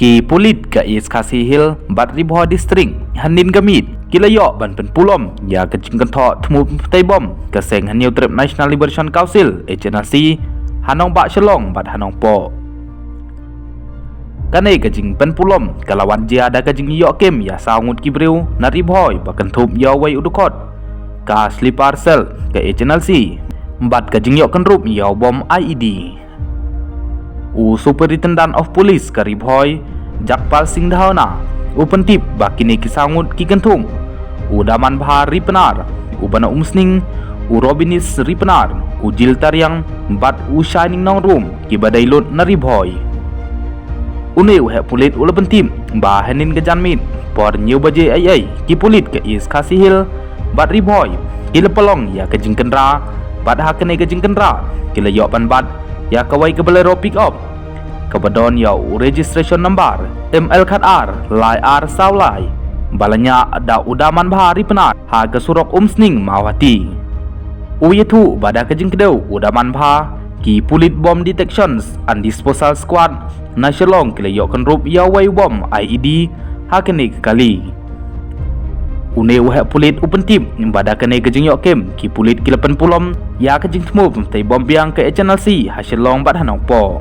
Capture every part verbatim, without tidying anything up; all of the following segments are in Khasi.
Ki pulit ka East Khasi Hills bad Ri Bhoi District hynnin ka miet ki la ïoh ban pynpulom ïa ka jingkynthoh thmu pynptei bom ka seng Hynñiewtrep National Liberation Council, H N L C, ha nongbah Shillong bad ha Nongpoh. Kane ka jingpynpulom ka la wan jia da ka jingïoh kem ïa saw ngut ki briew na Ri Bhoi ba kynthup ïa uwei u dkhot ka sleeper cell ka H N L C bad ka jingïoh kynrup ïa u bom I E D. U Superintendent of Police ka Ri Bhoi, Jagpal Singh Dhanoa, u pyntip ba kine ki saw ngut ki kynthup u Damanbha Ripnar, u Bana Umsning, u Robinis Ripnar, u Jil Tariang bad u Shining Nongrum, kiba dei lut na Ri Bhoi. Une u heh pulit u la pyntip ba hynnin ka janmiet por hynñiew baje eiei, ki pulit ka East Khasi Hills bad Ri Bhoi ki la pynlong ïa ka jingkyndra, bad ha kane ka jingkyndra ki la ïoh ban bat ïa kawei ka Bolero pickup kaba don ïa u registration number M L khat ar lai ar saw lai, ba la ñiah da u Damanbha Ripnar ha ka surok Umsning Mawhati. U ïathuh ba da ka jingkdew u Damanbha, ki pulit Bomb Detections and Disposal Squad na Shillong ki la ïoh kynrup ïa uwei u bom I E D ha kane ka kali. Une u heh pulit u pyntip ba da kane ka jingïoh kem ki pulit ki la pynpulom ïa ka jingthmu pynptei bom biang ka H N L C ha Shillong bad ha Nongpoh.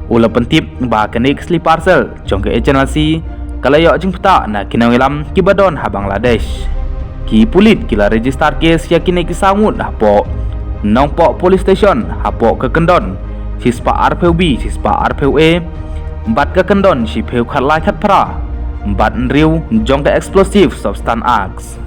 U la pyntip ba kane ka sleeper cell jong ka H N L C ka la ïoh jingpyntah na ki nongïalam kiba don ha Bangladesh. Ki pulit ki la register case ïa kine ki saw ngut hapoh Nongpoh Police Station hapoh ka kyndon shispah arphew B, shispah arphew A bad ka kyndon shiphew khatlai khatphra bad hynriew jong ka Explosive Substance Act.